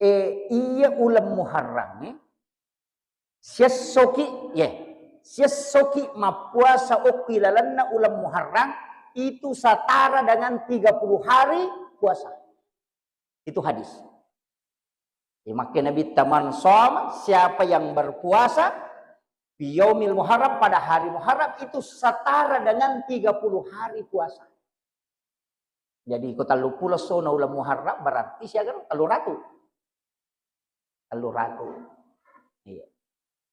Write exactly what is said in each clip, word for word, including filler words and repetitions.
Eh, iya uleng Muharram, eh, siessoki, ye, siessoki mappuasa okki lalenna uleng Muharram, itu setara dengan tiga puluh hari puasa. Itu hadis. Jadi, makkeda Nabitta, "Man shoma," siapa yang berpuasa, "fi yaumil Muharram," pada hari Muharram, itu setara dengan tiga puluh hari puasa. Jadi, ko telluppulo essona uleng Muharram, berarti siaga ro? Telluratu. Telluratu. Iya.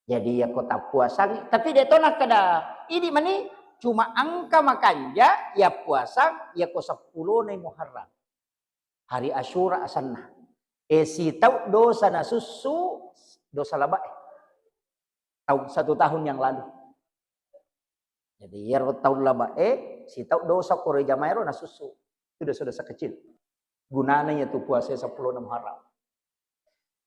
Jadi, iya ko tappuasangi, tapi de' to nakkeda, "Idi mani," cuma engka makanja iya puasang, iya ko seppulona Muharram. Hari Asyura asenna. Eh, sitau dosa nasussu, dosa labae. Tahun, satu tahun yang lalu. Jadi, iyaro taung labae, sitau dosa koro jamaero nasussu. Itu dosa-dosa kecil. Gunana iyatu puasa seppulona Muharram.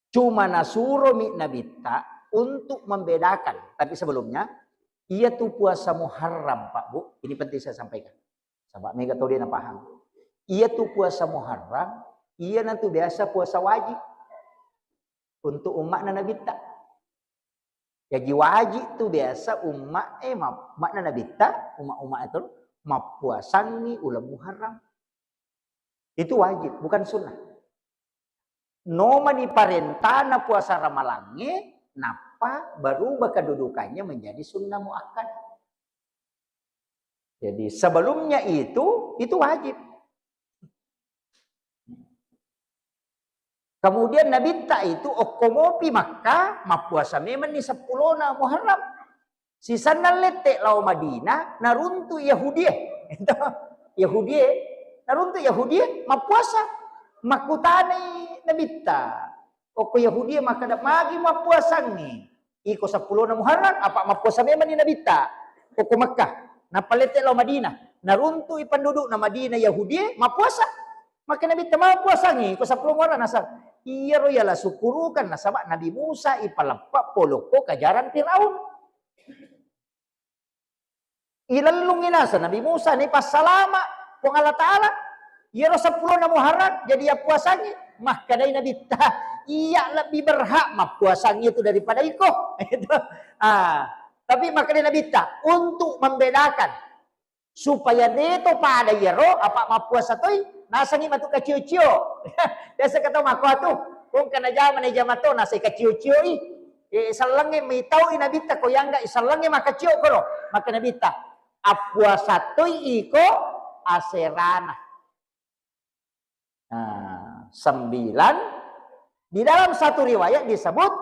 Cuma nasuromi Nabitta untuk membedakan. Tapi sebelumnya, iyatu puasa Muharram, Pak Bu, ini penting saya sampaikan. Sabab mega tau de' napaham. Iyatu puasa Muharram, iyanatu biasa puasa wajib untuk umma'na Nabitta. Jaji wajib tu biasa umma, eh, ma-, umma'na Nabitta, umma-umma itu mappuasangi uleng Muharram. Itu wajib, bukan sunnah. Nomani parentana puasa Ramalangnge, nappa berubah kedudukannya menjadi sunnah muakkad. Jadi sebelumnya itu, itu wajib. Kemudian Nabitta itu okko mopi Makkah, mappuasa memenni seppulona Muharram. Sisenna lette lao Madinah, naruntu Yahudie. Yahudie, naruntu Yahudie mappuasa. Makkutanai Nabitta, okko Yahudie makkeda, "Magi mappuasangngi?" Iko seppulona Muharram, apa mappuasa memenni Nabitta okko Makkah. Nappa lette lao Madinah, naruntui pendudukna Madinah Yahudie mappuasa. Makkeda Nabitta, "Mappuasangngi ko seppulo Muharram?" Naseng, "Iyaro yala sukkurukeng, nasaba Nabi Musa ipaleppa polokko kajaran Firaun." Ilellungngi naseng Nabi Musa, naipassalama Puang Allah Ta'ala. Iyaro seppulona Muharram jadi yappuasangngi. Makkedai Nabitta, "Iya lebbi berhak mappuasangngi itu daripada iko." Itu. Ah, tapi makkedai Nabitta, untuk membedakan supaya deto pada iyaro, apa mappuasa toi, nasengngi matu kacio-cio. Biasa kata mako atu, kong kana jama na jama to, nasai kacio-cio i. Eh, sellengnge mitau i Nabitta ko yangga i sellengnge makacio koro. Maka Nabitta, "Appuasa toi iko aserana." Nah, sembilan, di dalam satu riwayat disebut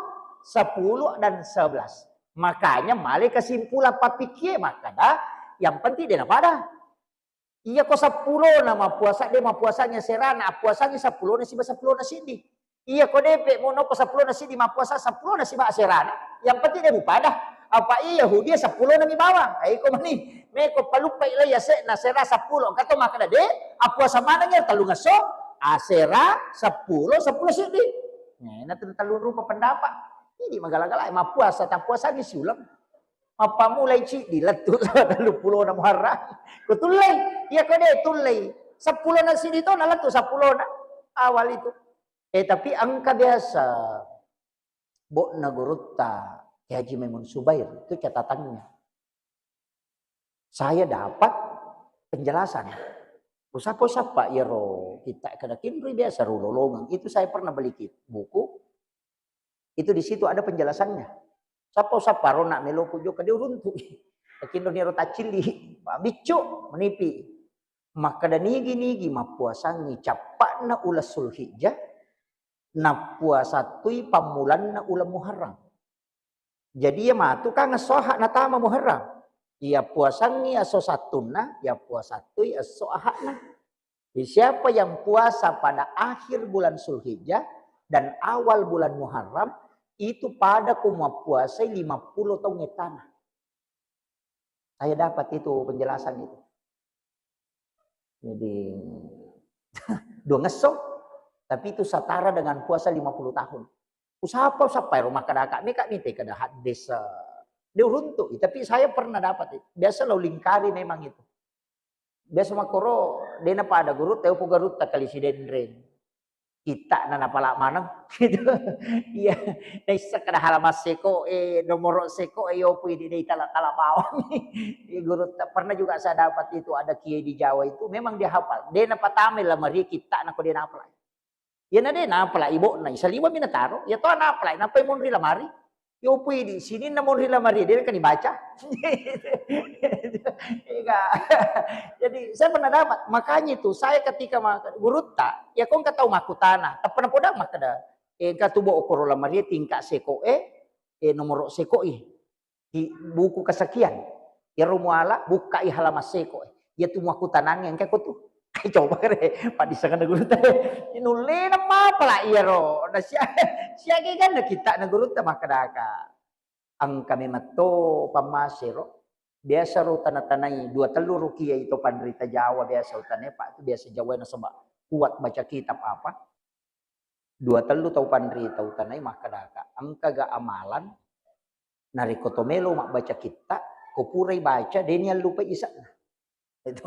sepuluh dan sebelas. Makanya male kesimpulan pappikie makkeda, yang penting de napada. Iya ko seppulona mappuasa, de mappuasangngi aserana, appuasangngi seppulona siba seppulona siddi. Iya ko depe mo noko seppulona siddi mappuasa, seppulona siba aserana, yang penting de mupada. Apa iya Yahudi seppulona mi bawang. Ai ko mani, meko paluppai lai ase'na asera seppulo, engka to makkeda de, appuasa manengngi tellungesso, asera, seppulo, seppulo siddi. Nah, na tellung rupa pendapat. Ini magala-gala mappuasa, tappuasangngi siuleng. Mappammulai ciddi lettu telluppulona Muharram. Ko tullei, iya ko de tullei. Seppulona siddi to nalettu seppulona awal itu. Eh, tapi engka biasa bo'na gurutta Kiai Haji Maimun Subair, itu catatannya. Saya dapat penjelasan. Usappa-usappa iyaro kitta kada kinrui biasa rulolongeng. Itu saya pernah beli kit-, buku. Itu di situ ada penjelasannya. Sappa-usappa rona meloku jokka de uruntu. Takinro niro taccilli. Biccu menipi. Makkeda nigi-nigi mappuasangngi cappa'na uleng Sulhijjah, nappuasa tui pammulanna uleng Muharram. Jadi iya matu kan esso Ahad natama Muharram. Iya puasangngi esso Sattunna, iya puasa tui esso Ahadna. Jadi siapa yang puasa pada akhir bulan Sulhijjah dan awal bulan Muharram, itu pada ko mappuasai lima puluh taung ettana. Saya dapat itu penjelasan itu. Jadi, dua ngesso, tapi itu setara dengan puasa lima puluh tahun. Usappa-usappa ero makkadaka, meka mite kada hadis, eh, de uruntu, tapi saya pernah dapat itu. Biasa lo lingkari memang itu. Biasa makkoro, dena pada gurutta, upo garutta kali Sidenreng. Kitta'na napala maneng. Gitu. Iya, naisseng kada halaman seko e, nomoro seko e, yopo idi dei tala-tala bawang. Iya, gurutta, pernah juga saya dapat itu, ada kiai di Jawa itu memang dia hafal. De napatamai lamari kitta'na ko de napala. Iyana de napala ibo'na, saliweng mi nataro. Iya to napala, nappai monri lamari. Yopo idi sininna monri lamari, de kan dibaca. Ega. Jadi saya pernah dapat, makanya itu saya ketika ma-, gurutta, ya ko engka tau makkutana, tappa napodang makkeda, eh, engka tu bo okoro lamari tingkat seko e, eh, nomoro seko i. Di buku kesekian. Iyaro muala, bukkai halaman seko e. Iya tu makkutanangnge engka ko tu. Coba re, paddisengenna gurutta. Nullena mapala iyaro. Na sia-, siaga ganna kitta'na gurutta makkedaka. Engka memetto pammasero. Biasa ro tana-tanai dua tellu rukia itu panrita Jawa biasa utanai, Pak, itu biasa Jawa nasaba kuat baca kitab apa. Dua tellu tau panrita utanai makkedaka, engkaga amalan narekko to melo mabbaca kitta, ko purai baca, de niallupai ise'na. Itu.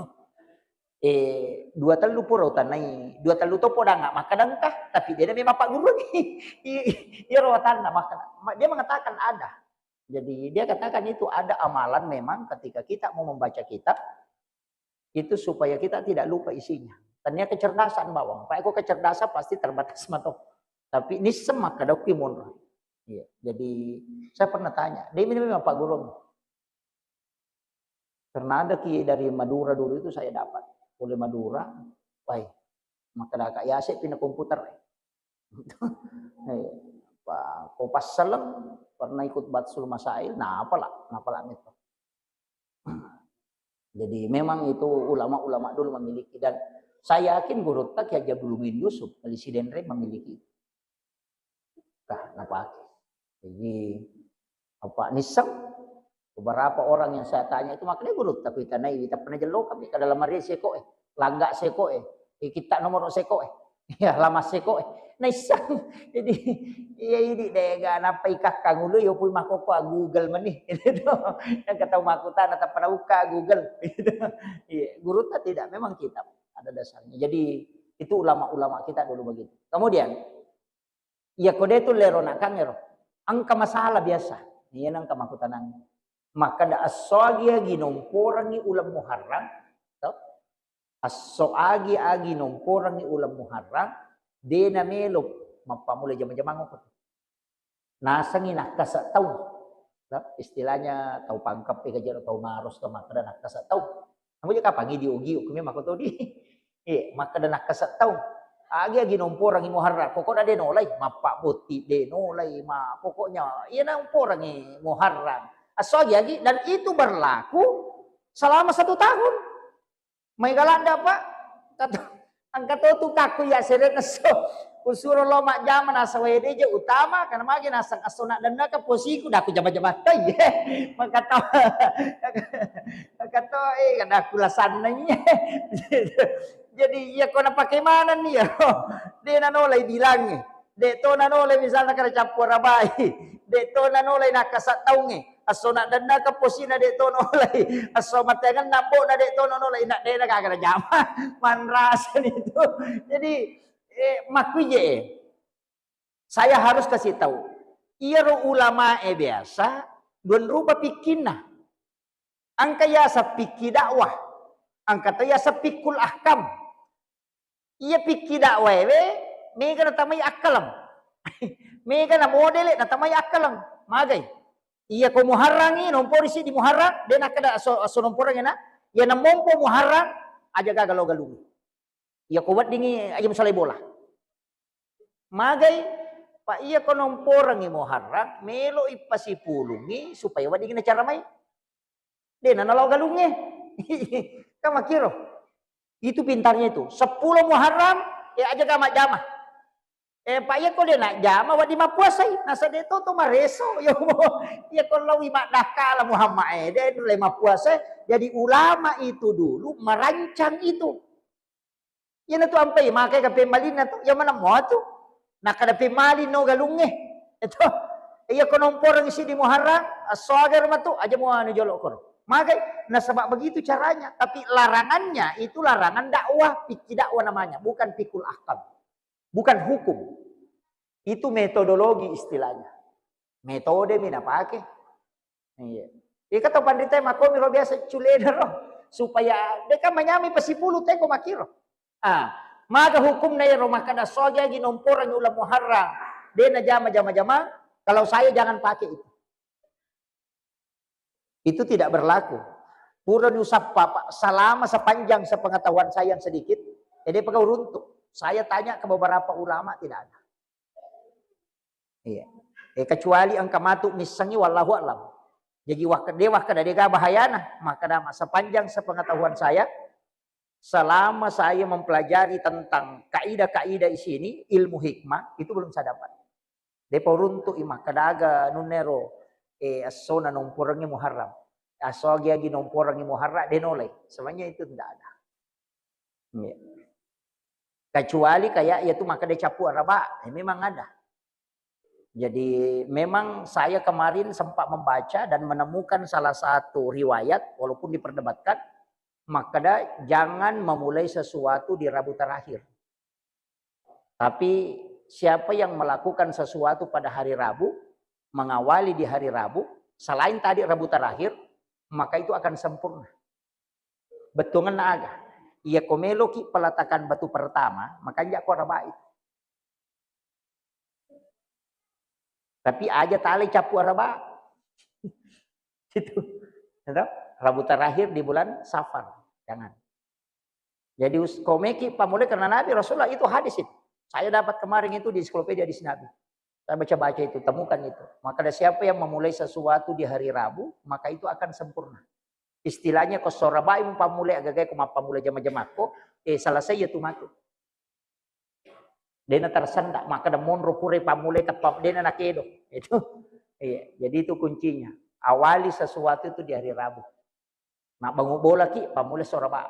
Eh, dua tellu pura utanai, dua tellu to podang makkeda engka, tapi de na memang pagguruangngi. I-, i-, iyaro watanna makkeda, ma-, dia mengatakan ada. Jadi dia katakan itu ada amalan memang ketika kita mau membaca kitab, itu supaya kita tidak lupa isinya. Tania kecerdasan bawang. Pak, ko kecerdasan pasti terbatas mato. Tapi nisseng makkeda okki monro. Iya. Jadi saya pernah tanya, dia ini memang Pak Guru. Karena ada kiai dari Madura dulu itu saya dapat. Oleh Madura, wah, makkedaka yase pindah komputer. Eh, apa, ko passaleng, pernah ikut Batsul Masail, nah apalah, nah apalah itu. Jadi memang itu ulama-ulama dulu memiliki, dan saya yakin gurutta Kiai Haji Abdul Muin Yusuf, Kali Sidenreng memiliki itu. Nah, napake. Jadi apa nisseng? Beberapa orang yang saya tanya itu, makanya gurutta kuitanai, tappa najello kami ke dalam mari seko e, langga seko e, eh, kitta nomoro seko e. Ya, lama seko e. Naisseng. Jadi, iya idi dega nappa ikakkang ulu, yo pui makkokko Google meni. Gitu. Yang kata makkutana tappa naukka Google. Gitu. Iya, gurutta tidak, memang kitab ada dasarnya. Jadi, itu ulama-ulama kita dulu begitu. Kemudian, iya ko de tu lero nakang ero. Engka masalah biasa. Iya nengka makkutanang. Makkeda esso agi-agi nomporangi uleng Muharram, to? Esso agi-agi nomporangi uleng Muharram, de namelo mappammula jama-jamang okko. Nasengi nakkasa taung. Nah, istilahnya tau Pangkep, eh, kajero tau Maros, tau makkeda nakkasa taung. Namu je kapang idi ogi, okumi makkotodi. Eh, makkeda nakkasa taung. Agi-agi nomporangi Muharram, pokokna de nolai, mappa botti de nolai, ma pokoknya iya nomporangi Muharram. Esso agi-agi, dan itu berlaku selama satu tahun. Maega ladde, Pak? Kata, engka to tu kakku iya sere nesso. Usuro lo majjama nasaba ede je utama, karena magi naseng esso naddennaka posiku, dah aku jama-jama toi. Maka to, maka to, eh, kada aku lasannai. Jadi, iya ko napake manenni iyaro. De nanolai bilangnge. De to nanolai misalna kada cappura bai. De to nanolai nakkasa taungnge. Esso naddennaka posina de to nolai. Esso mateangenna ambo'na de to nolai. Nak de na gaga najama. Manrasani tu. Jadi, eh, makkuije, eh. Saya harus kasih tahu. Iyaro ulamae biasa dua rupa pikkinna. Engka yaseng pikki dakwah. Engka to yaseng fiqhul ahkam. Iya pikki dakwaewe, mega natamai akkaleng. Mega na modele natamai akkaleng. Magai. Iya ko Muharrangi, nompori siddi Muharrang, de nakkeda asso, asso nomporangi na. Iya namompo Muharrang, aja gaga lo galung. Iya ko weddingi, aja musalai bola. Magai, Pak, iya ko nomporangi Muharrang, melo ippasipulungi supaya weddingi nacara mai. De na nalao galungnge. Kan makkiro. Itu pintarnya itu. Seppulo Muharram, eh, aja ga majjama. Eh, Pak, iya ko de najjama, wedding mappuasai. Nasa de to to mareso. Yo, iya ko lawi maddakkala Muhammad, eh, de le mappuasai. Jadi ulama itu dulu merancang itu. Iyanatu ampai makai ka pemmalinna tu, iya maneng mua tu. Nakkeda pemmalinno galungnge. Eto. Iya ko nomporangi siddi Muharram, esso aga ro matu, aja mua anu jolo koro. Magai, nasaba begitu caranya. Tapi larangannya itu larangan dakwah, fikih dakwah namanya, bukan fikul ahkam. Bukan hukum. Itu metodologi istilahnya. Metode mi napake. Iya. Ika to panrita makomi ro biasa culena ro. Supaya deka manyami pasipulu teko makiro. Ah, maga hukumna ero makkada sogi agi nomporangi uleng Muharram. De najama jama-jama, kalau saya jangan pakai itu. Itu tidak berlaku. Purani usappa, Pak, selama sepanjang sepengetahuan saya yang sedikit, jadi pegau runtuk. Saya tanya ke beberapa ulama, tidak ada. Iya. Eh, kecuali engka matu missengi, wallahu a'lam. Jadi wak-, de wakkada dega bahayana, makkada sepanjang sepengetahuan saya, selama saya mempelajari tentang kaidah-kaidah di sini, ilmu hikmah, itu belum saya dapat. Depa uruntu'i makkadaga nunnero, eh, essona nomporengngi Muharram. Asogi-agi nomporengngi Muharram, de nolai. Sebenarnya itu tidak ada. Iya. Kecuali kayak ya itu makkada cappu araba, eh, memang ada. Jadi memang saya kemarin sempat membaca dan menemukan salah satu riwayat, walaupun diperdebatkan, makkada jangan memulai sesuatu di Rabu terakhir. Tapi siapa yang melakukan sesuatu pada hari Rabu, mengawali di hari Rabu, selain tadi Rabu terakhir, maka itu akan sempurna. Bettuangenna aga? Iya ko meloki peletakan batu pertama, makanja ko arabai. Tapi aja talai cappu araba. Itu. Gitu. Rabu terakhir di bulan Safar. Jangan. Jadi us-, komeki pammulai karena Nabi Rasulullah itu hadis itu. Saya dapat kemarin itu di ensiklopedia hadis Nabi. Saya baca-baca itu, temukan itu. Maka ada siapa yang memulai sesuatu di hari Rabu, maka itu akan sempurna. Istilahnya ko sorabai pammulai agagai ko mappammulai jama-jamakko, eh, selesai ya tu matu. Dena tersendak, maka ada monro pure pammulai teppa dena nakedo. Itu. Iya, jadi itu kuncinya. Awali sesuatu itu di hari Rabu. Mabbangung bolaki, pammulai soraba.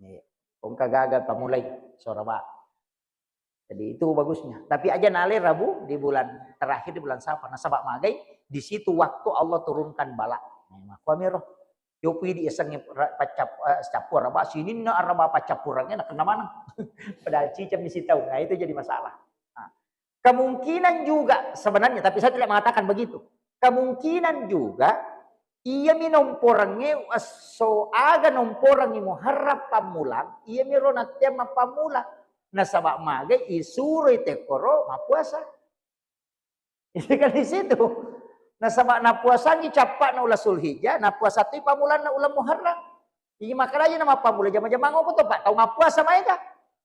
Iya. Engka gagal pammulai soraba. Jadi itu bagusnya. Tapi aja nale Rabu di bulan terakhir di bulan Safar. Nasaba magai di situ waktu Allah turunkan bala. Nah, makkuamiro. Yopi di esengnge ra-, paccap-, eh, cappu araba, sininna araba paccappurangnge nakenna maneng. Padahal ciceng misi tau. Nah, itu jadi masalah. Nah, kemungkinan juga sebenarnya, tapi saya tidak mengatakan begitu. Kemungkinan juga, iyami nomporengnge esso aga nomporengngi Muharram pammulang, iyami ro nattea mappammula. Nasaba magai isuroi tekkoro mappuasa. Itu kan di situ. Nasaba napuasangi cappa'na uleng Zulhijjah, napuasa toi pammulanna uleng Muharram. Jadi makanya na mappammula jama-jamang ko to, Pak, tau mappuasa maega.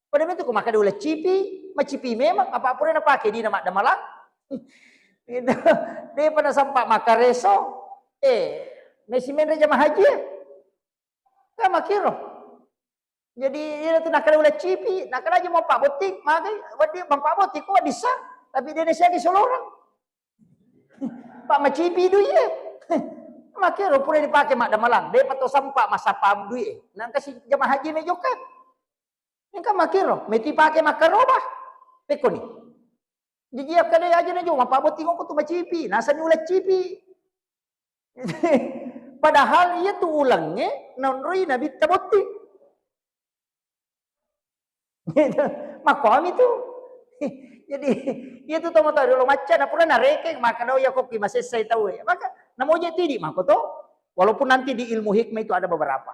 Pada itu ko makkeda uleng cipi, macipi memang, apa pura napake dina maddamalang. Gitu. Depa nasempa makkareso, eh, mesi menre jama haji, eh. Kan makkiro. Jadi, iyana tu nakkeda uleng cipi, nakkeda aja mau pabotting, magai, wedding mau pabotting, ko wedding sa, tapi de nasiagi solorang. Pak macipi dui e. Makkiro pura dipake maddamalang, depa to sempa massappa dui e. Nangka si jama haji me jokka. Engka makkiro, meti pake makkaroba. Pekkoni. Jaji akkeda aja na jo, mappabotting ko tu macipi, nasani uleng cipi. Padahal iya tu ulengnge naonroi Nabitta botting. Gitu. Makkuami tu. Jadi, iya tu tomatoa riolo macca, na pura narekeng, makkeda, "Oh, iya ko ki masessai tau e." Maka, namoje tu idi, makko to. Walaupun nanti di ilmu hikmah itu ada beberapa.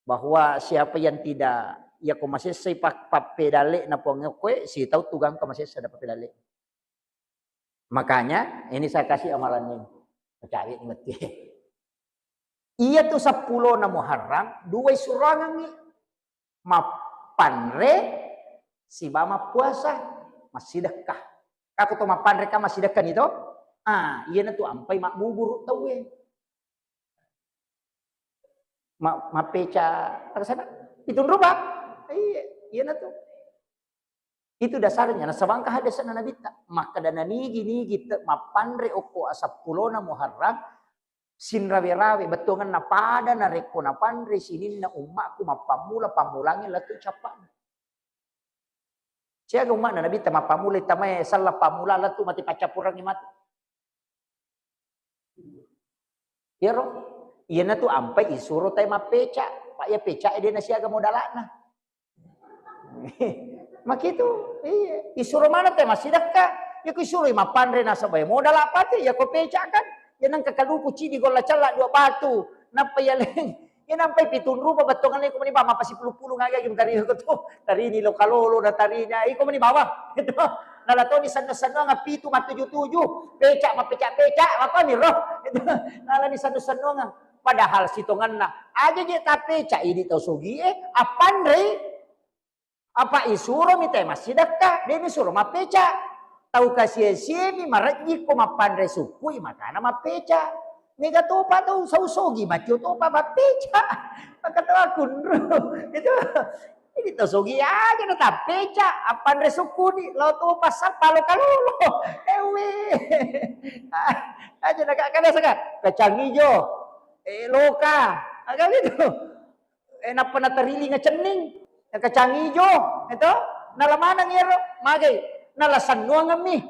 Bahwa siapa yang tidak, iya ko masessai pak-, pappedalle na Puang okkoe, sitau tu gangka masessa ada pappedalle. Makanya, ini saya kasih amalan ini. Percaya ini mati. Iya tu seppulona Muharram, dua surangangi. Mappanre siba mappuasa, massidekka. Kako to mappanre ka massidekka ni to? Ah, iyana tu ampai mabbuburu tauwe. Ma-, mappeca, apa sana? Pitung rupa? Iya, iyana tu. Itu dasarnya, nasabangka hadesana Nabitta. Makkeda nanigi-nigi te-, mappanre okko aseppulona Muharram, sinrawe-rawe, bettuangenna pada narekko napanre sininna ummakku mappammula pammulangi lettu cappa'na. Siaga ummakna Nabitta mappammula tamae sella pammula lettu mati paccappurangi matu. Iyaro, iyana tu ampai isuro tai mappeca, Pak, iya peca e de nasiaga modala'na. Makitu, iya. Isuro maneng te massidekka. Iya ko isuroi mappanre nasaba iya modal apa te, iya ko peca kan. Iya nengka kaluku cidi golla cella dua batu. Nappa iya leng. Iya nampai pitung rupa bettuanna iko meni bawang mappa sipulu-pulu ngagai tari ko tu. Tarini lo kalolo na tarina iko meni bawang. Gitu. Nala toni sanna-sanna pitu mattuju-tuju. Peca mapeca-peca apa miro. Gitu. Nala ni sanna-sanna. Padahal sitonganna aja je tapeca idi tau sogi e appanrei. Apa isuromi te massidekka, de misuro mappeca. Tau kasia-siami marejji ko mappanre sukkui makana mappeca. Mega topa tau sau sogi macio topa mappeca. Maka tau akunru. Itu. Ini tau sogi aja na tappeca, appanre sukkuni, lo topa sappa lo kalolo. Ewe. Aja na kada saka, kacang ijo. Eh, loka. Aga itu. Eh, nappa natarilinga cenning, na kacang ijo, itu, nala maneng iyaro, magai, nala sannuangemmi.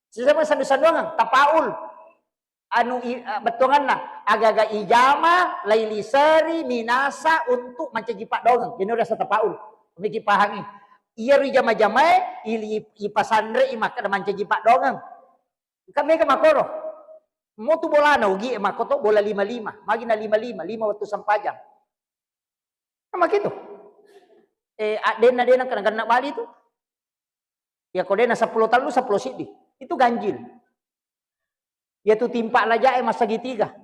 Sisama sannu-sannuangeng, tapaul. Anu i-, eh, bettuanganna, agaga ijama, lailiseri, minasa untuk mancaji paddoangeng. Ini udah tapaul. Miki pahangi. Iyaro ijama-jamae, ili-, ipasanrei makkeda mancaji paddoangeng. Kan mega makkoro. Motu bolana ugi e makkoto bola lima lima, magi na lima lima, lima wettu sempajang. Makitu. Eh, addenna de nengka nagenna bali tu. Iya ko de na seppulo tellu, seppulo siddi. Itu ganjil. Iya tu timpa raja e massegitiga.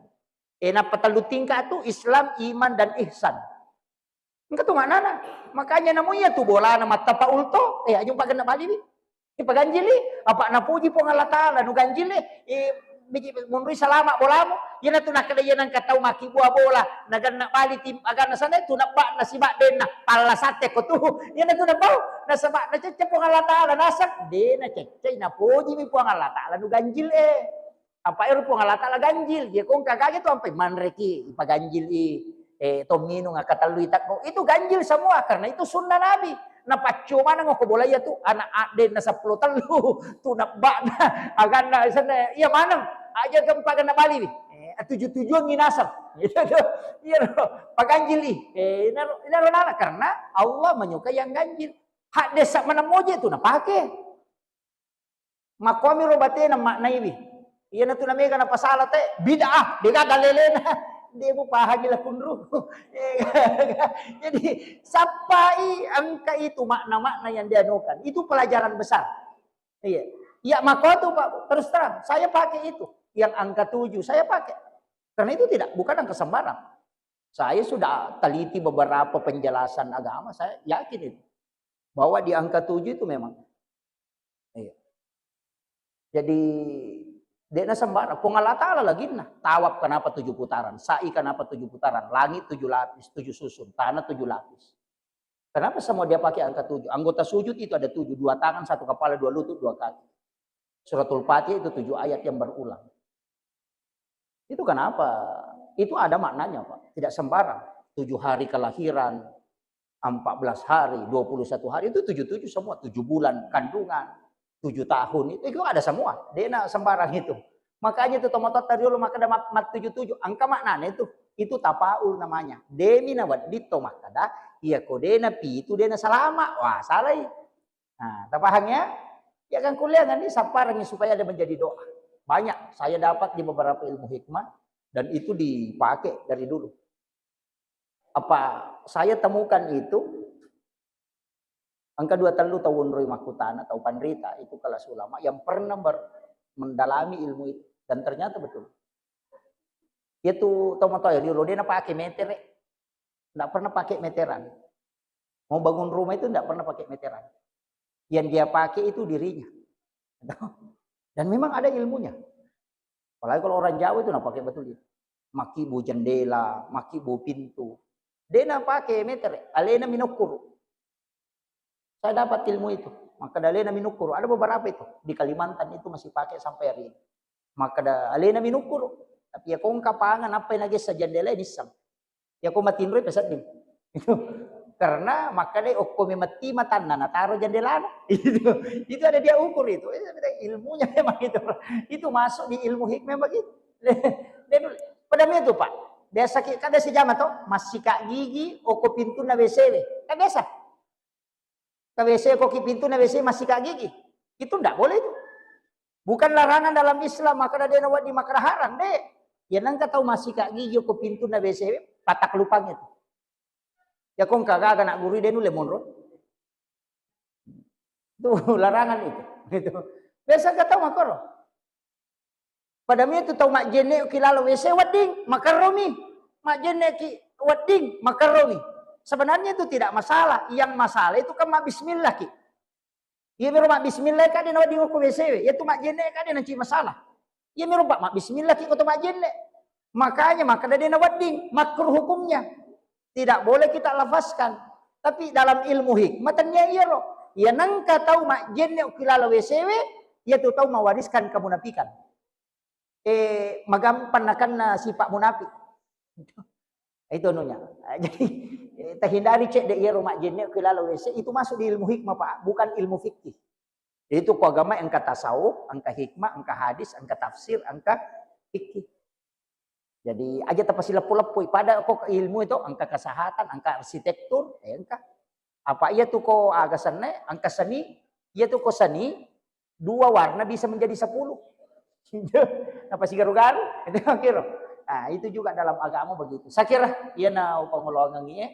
Eh, nappa tellu tingkat tu Islam, iman, dan ihsan. Engka tu maknana. Makanya namu iya tu bolana mattapaul to. Eh, aja umpagenna bali wi. Ipaganjili, apa napuji Puang Allah Ta'ala, nu ganjili, eh, biji munrui salama bolamu. Iyanatu nakkeda iya nengka tau makkibua bola, nagenna bali tim aganna sana tu nabba'na sibaddenna, pallasatte ko tu. Iyanatu nabbau, nasaba nacecce Puang Allah Ta'ala, naseng, de naceccei, napojimi Puang Allah Ta'ala, nu ganjil e. Apa ero Puang Allah Ta'ala ganjil, iya ko engka kage tu ampai manreki, ipaganjil i. Eh, to minung akkatellui takko. Itu ganjil semua karena itu sunnah Nabi. Napaccio maneng ko bola iya tu anak addenna seppulo tellu, tu nabba'na, aganna senna, iya maneng, aja gempa kena bali wi. Eh, tuju-tujuan nginaseng. Gitu tu. Iya ro, paganjil i. Eh, inaro, inaro nana karena Allah menyukai yang ganjil. Hak desa mana moje tu napake. Makkuami ro batena maknaiwi. Iyanatu namega napasala te, bid'ah, degaga lelena. De mupahangi lakunru. Jadi, sappai engka itu makna-makna yang dianukan. Itu pelajaran besar. Iya. Iya, makko tu, Pak, terus terang, saya pakai itu. Yang angka tujuh, saya pakai. Karena itu tidak, bukan angka sembarang. Saya sudah teliti beberapa penjelasan agama, saya yakin itu. Bahwa di angka tujuh itu memang. Iya. Jadi, de'na sembarang. Puang Allah Ta'ala laginna. Tawaf kenapa tujuh putaran? Sa'i kenapa tujuh putaran? Langit tujuh lapis, tujuh susun. Tanah tujuh lapis. Kenapa semua dia pakai angka tujuh? Anggota sujud itu ada tujuh. Dua tangan, satu kepala, dua lutut, dua kaki. Suratul Fatihah itu tujuh ayat yang berulang. Itu kenapa? Itu ada maknanya, Pak. Tidak sembarang. Tujuh hari kelahiran, empat belas hari, dua puluh satu hari, itu tujuh tujuh semua. Tujuh bulan kandungan, tujuh tahun, itu, itu ada semua. De'na sembarang itu. Makanya itu tomatoatta riolo makkeda mat-, mat tujuh tujuh. Angka maknanya itu. Itu tapaul namanya. Demi nawedding to makkeda, iya ko de'na pitu, de'na salama. Wah, salai. Nah, tapahang ya? Ya kan kuliah kan ini sapparangi supaya ada menjadi doa. Banyak saya dapat di beberapa ilmu hikmah dan itu dipakai dari dulu. Apa saya temukan itu, engka dua tellu tau onroi makkutana, tau panrita, itu kelas ulama yang pernah ber-, mendalami ilmu itu. Dan ternyata betul. Itu tau matoa riolo de napake metere. Nggak pernah pakai meteran. Mau bangun rumah itu nggak pernah pakai meteran. Yang dia pakai itu dirinya. Dan memang ada ilmunya. Apalagi kalau orang Jawa itu nah pakai betul itu. Makibu jendela, makibu pintu. De'na pakai meter, alena minukkuru. Saya dapat ilmu itu. Maka alena minukkuru. Ada beberapa itu. Di Kalimantan itu masih pakai sampai hari ini. Maka alena minukkuru. Tapi ya kongka pangan apa yang nagessa jendela ini sang. Iya ko matinroi pesedding. Itu. Karena makkeda okko memetti matanna nataro jendelana. Itu. Itu ada dia ukur itu. Eh, ilmunya memang itu. Itu masuk di ilmu hikmah begitu. Dan pada itu, Pak. Biasa ki-, kan biasa jama to, massika gigi, okko pintunna W C W. Kan biasa. Ka W C ko ki pintu na W C masika gigi. Itu ndak boleh itu. Bukan larangan dalam Islam, maka dena wedding maka haram, de. Ya nengka tau masika gigi ko pintu na W C, patak lupang itu. Ya kong kagaga nak guru de nulle monro. Itu larangan itu. Itu. Biasa ka tau makoro. Pada mi itu tau majjenne ki lalo W C wedding, makarromi. Majjenne ki wedding, makarromi. Sebenarnya itu tidak masalah. Yang masalah itu kan mabbismillah ki. Iya miro mabbismillah ka de na wedding ko W C we. Iya tu majjenne ka de nanti masalah. Iya miro pak mabbismillah ki ko to majjenne. Makanya maka de na wedding, makruh hukumnya. Tidak boleh kita lafazkan. Tapi dalam ilmu hikmah tania iyaro. Iya nengka tau majjenne ki lalo W C we, iya tu tau mewariskan kemunafikan. Eh, magampang nakenna sifat munafik. Itu anunya. Jadi, eh, tahindari cedde iyaro majjenne ki lalo W C, itu masuk di ilmu hikmah, Pak, bukan ilmu fikih. Itu ko agama engka tasawuf, engka hikmah, engka hadis, engka tafsir, engka fikih. Jadi, aja tapasileppo-leppoi. Pada ko ilmu itu, engka kesehatan, engka arsitektur, eh, engka. Apa iya tu ko aga senne, engka seni, iya tu ko seni, dua warna bisa menjadi sepuluh. Napasigaru-garu, itu kira. Nah, itu juga dalam agama begitu. Saya kira, iya na upangoloangengi, eh.